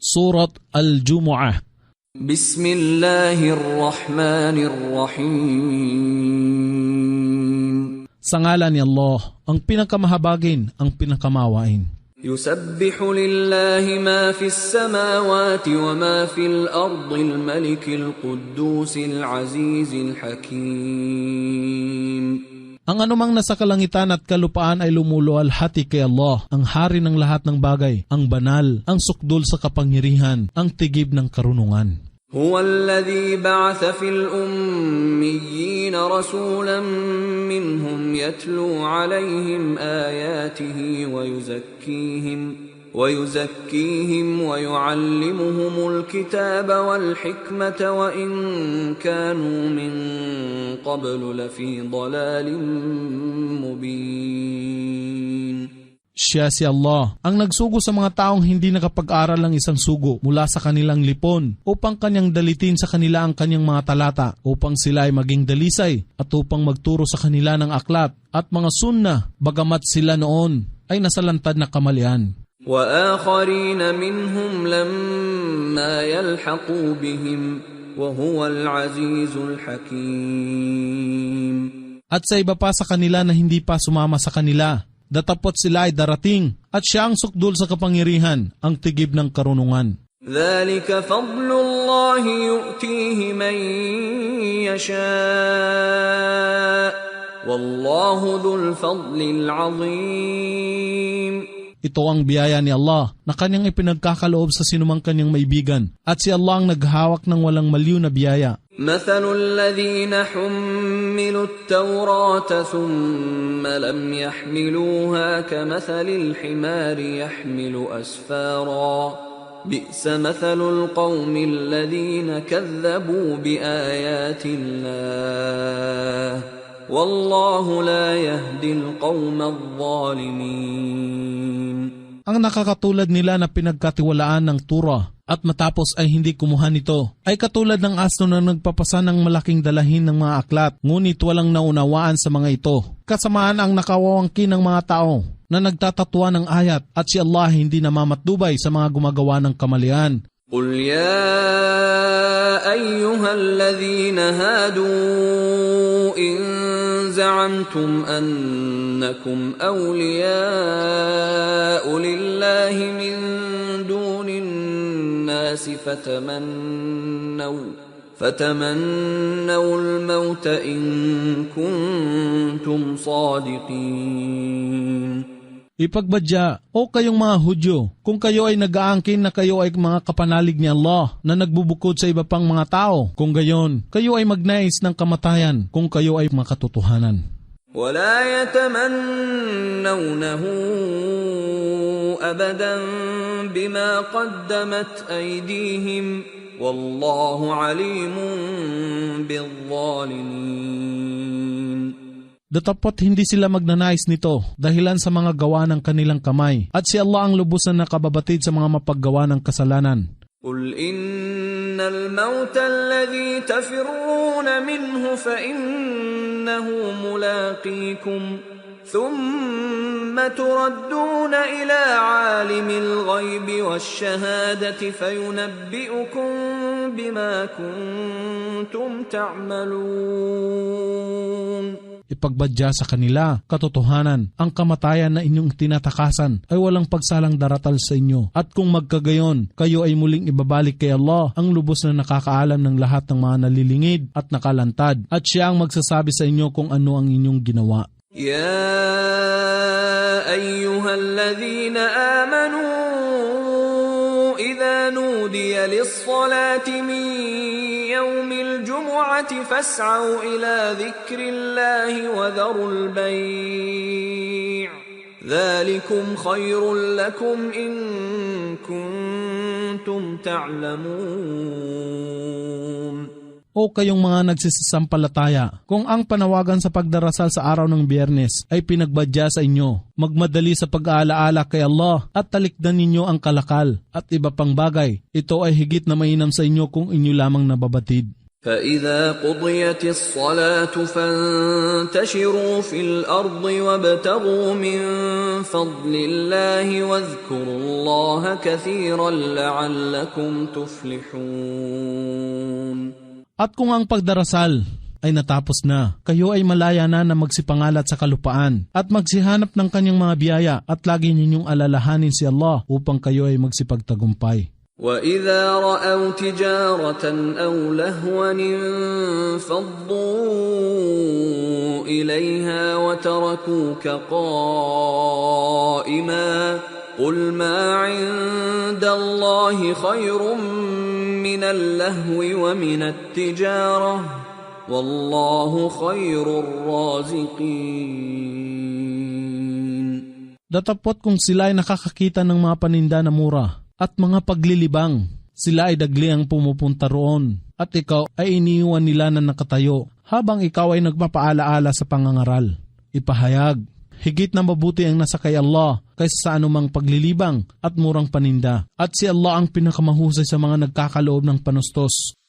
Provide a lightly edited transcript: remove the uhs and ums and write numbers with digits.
Surat Al-Jumu'ah. Bismillahirrahmanirrahim. Sa ngalan ni Allah, ang pinakamahabagin, ang pinakamawain. Yusabbihu lillahi ma fis samawati wa ma fil ardil malikil quddusil azizil hakim. Ang anumang nasa kalangitan at kalupaan ay lumuluwalhati kay Allah, ang hari ng lahat ng bagay, ang banal, ang sukdul sa kapangyarihan, ang tigib ng karunungan. Huwa alladhi ba'atha fil ummiyyin rasulan minhum yatlu alayhim ayatihi wa yuzakkihim wa yu'allimuhumul kitaba wal hikmata wa in kanu min qablu lafi dhalalin mubin. Siya si Allah, ang nagsugo sa mga taong hindi nakapag-aral ng isang sugo mula sa kanilang lipon upang kanyang dalitin sa kanila ang kanyang mga talata upang sila ay maging dalisay at upang magturo sa kanila ng aklat at mga sunnah bagamat sila noon ay nasalantad na kamalian. وَآخَرِينَ مِنْهُمْ لَمَّا يَلْحَقُوا بِهِمْ وَهُوَ الْعَزِيزُ الْحَكِيمُ. At sa iba pa sa kanila na hindi pa sumama sa kanila, datapot sila ay darating at siya ang sukdul sa kapangyarihan, ang tigib ng karunungan. ذَلِكَ فَضْلُ اللَّهِ يُؤْتِيهِ مَن يَشَاءُ وَاللَّهُ ذُو الْفَضْلِ الْعَظِيمِ. Ito ang biyaya ni Allah na kanyang ipinagkakaloob sa sinumang kanyang maibigan at si Allah ang naghahawak ng walang maliw na biyaya. مثل الذين حملوا التوراة ثم لم يحملوها كمثل الحمار يحمل أسفارا بئس مثل القوم الذين كذبوا بآيات الله والله لا يهدي القوم الظالمين. Ang nakakatulad nila na pinagkatiwalaan ng Torah at matapos ay hindi kumuha nito ay katulad ng asno na nagpapasa ng malaking dalahin ng mga aklat, ngunit walang naunawaan sa mga ito. Kasamaan ang nakawawangkin ng mga tao na nagtatatwa ng ayat at si Allah hindi namamatdubay sa mga gumagawa ng kamalian. قُلْ يَا أَيُّهَا الَّذِينَ هَادُوا إِن زَعَمْتُمْ أَنَّكُمْ أَوْلِيَاءُ لِلَّهِ مِن دُونِ النَّاسِ فَتَمَنَّوُا الْمَوْتَ إِن كُنتُمْ صَادِقِينَ. Ipagbadya, o kayong mga Hudyo, kung kayo ay nag-aangkin na kayo ay mga kapanalig ni Allah na nagbubukod sa iba pang mga tao, kung gayon, kayo ay magnais ng kamatayan kung kayo ay makatotohanan. وَلَا يَتَمَنَّوْنَهُ أَبَدًا بِمَا قَدَّمَتْ أَيْدِيهِمْ وَاللَّهُ عَلِيمٌ بِالظَّالِمِينَ. Datapot hindi sila magnanais nito dahilan sa mga gawa ng kanilang kamay at si Allah ang lubos na nakababatid sa mga mapaggawa ng kasalanan. قُلْ إِنَّ الْمَوْتَ الَّذِي تَفِرُّونَ مِنْهُ فَإِنَّهُ مُلَاقِيكُمْ ثُمَّ تُرَدُّونَ إِلَى عَالِمِ الْغَيْبِ وَالشَّهَادَةِ فَيُنَبِّئُكُم بِمَا كُنتُمْ تَعْمَلُونَ. Ipagbadya sa kanila, katotohanan, ang kamatayan na inyong tinatakasan ay walang pagsalang daratal sa inyo. At kung magkagayon, kayo ay muling ibabalik kay Allah, ang lubos na nakakaalam ng lahat ng mga nalilingid at nakalantad. At siya ang magsasabi sa inyo kung ano ang inyong ginawa. يا أيها الذين آمنوا إذا نودي للصلاة من يوم الجمعة فاسعوا إلى ذكر الله وذروا البيع ذلكم خير لكم إن كنتم تعلمون. O kayong mga nagsisisampalataya, kung ang panawagan sa pagdarasal sa araw ng Biyernes ay pinagbadya sa inyo, magmadali sa pag-aalaala kay Allah at talikdan ninyo ang kalakal at iba pang bagay. Ito ay higit na mainam sa inyo kung inyo lamang nababatid. فإذا قضيت الصلاة فانتشروا في الأرض وابتغوا من فضل الله واذكروا الله كثيرا لعلكم تفلحون. At kung ang pagdarasal ay natapos na, kayo ay malaya na magsipangalat sa kalupaan at magsihanap ng kanyang mga biyaya at lagi ninyong alalahanin si Allah upang kayo ay magsipagtagumpay. وَإِذَا رَأَوْا تِجَارَةً أَوْ لَهْوًا انفَضُّوا إِلَيْهَا وَتَرَكُوكَ قَائِمًا قُلْ مَا عِندَ اللَّهِ خَيْرٌ مِّنَ اللَّهْوِ وَمِنَ التِّجَارَةِ وَاللَّهُ خَيْرُ الرَّازِقِينَ. Datapot kung sila ay nakakakita ng mga paninda na mura at mga paglilibang, sila ay dagli ang pumupunta roon at ikaw ay iniiwan nila na nakatayo habang ikaw ay nagpapaalaala sa pangangaral. Ipahayag, higit na mabuti ang nasa kay Allah kaysa sa anumang paglilibang at murang paninda. At si Allah ang pinakamahusay sa mga nagkakaloob ng panustos